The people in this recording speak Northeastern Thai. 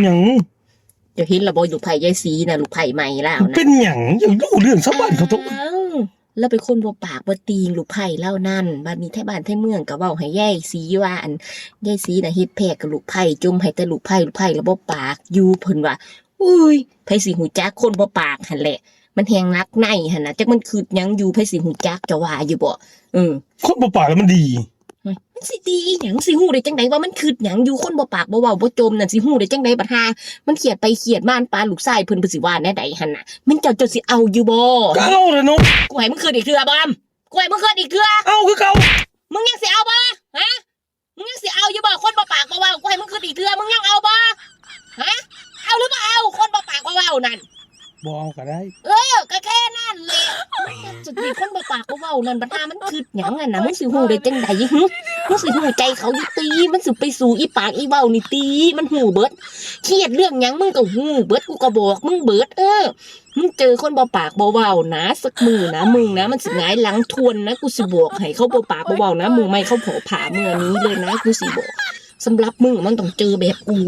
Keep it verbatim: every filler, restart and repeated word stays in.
หยัง เจ้าเห็นละบ่ ลูกไผ่ยายสีน่ะ ลูกไผ่ใหม่ลาว มัน น่ะ เป็นหยัง อยากรู้เรื่องชาวบ้านเขาต้อง อ้าว แล้วเป็นคนบ่ปากบ่ติง ลูกไผ่ลาวนั่น บัดนี้ไทบ้านไทเมืองก็เว้าให้ยายสีว่า อันยายสีน่ะเฮ็ดแพร่กับลูกไผ่ จ่มให้แต่ลูกไผ่ ลูกไผ่ละบ่ปากอยู่ เพิ่นว่า อุ้ย ไผสิฮู้จัก คนบ่ปากหั่นแหละ มันแฮงหนักในหั่นน่ะ จักมันคิดหยังอยู่ ไผสิฮู้จัก เจ้าว่าอยู่บ่ เออ คนบ่ปากแล้วมันดี มันสิดีอีหยัง สิฮู้ได้จังใดว่ามันคิดหยังอยู่ คนบ่ปากบ่เว้าบ่จ่มนั่น สิฮู้ได้จังใด บัดห่ามันเครียดไปเครียดมา ปานลูกชายเพิ่น เพิ่นสิว่าแนวใดหั่นน่ะ แม่นเจ้า เจ้าสิเอาอยู่บ่ ก็เอาแหละเนาะ กูให้มึงคิดอีกเทื่อบ่ กูให้มึงคิดอีกเทื่อ เอาคือเก่า มึงยังสิเอาบ่ ฮะ มึงยังสิเอาอยู่บ่ คนบ่ปากบ่เว้า กูให้มึงคิดอีกเทื่อ มึงยังเอาบ่ ฮะ เอาหรือบ่เอา คนบ่ปากบ่เว้านั่น บ่เอาก็ได้ เออ ก็แค่นั้นแหละ มันจะมีคนบ่ปากบ่เว้านั่น บัดห่ามันคิดหยังหั่นน่ะ มึงสิฮู้ได้จังใดหึ มึงสิฮู้ใจเขาอยู่ติ มันสิไปสู่อีปากอีเว้านี่ติ มันฮู้เบิด เครียดเรื่องหยังมึงก็ฮู้เบิด กูก็บอกมึงเบิด เออ มึงเจอคนบ่ปากบ่เว้านะ สักมื้อนะ มึงนะ มันสิหงายหลังทวนนะ กูสิบอกให้ เขาบ่ปากบ่เว้านะ มื้อใหม่เขาผ่อผ่ามื้อนี้เลยนะ กูสิบอก สำหรับมึงมันต้องเจอแบบกู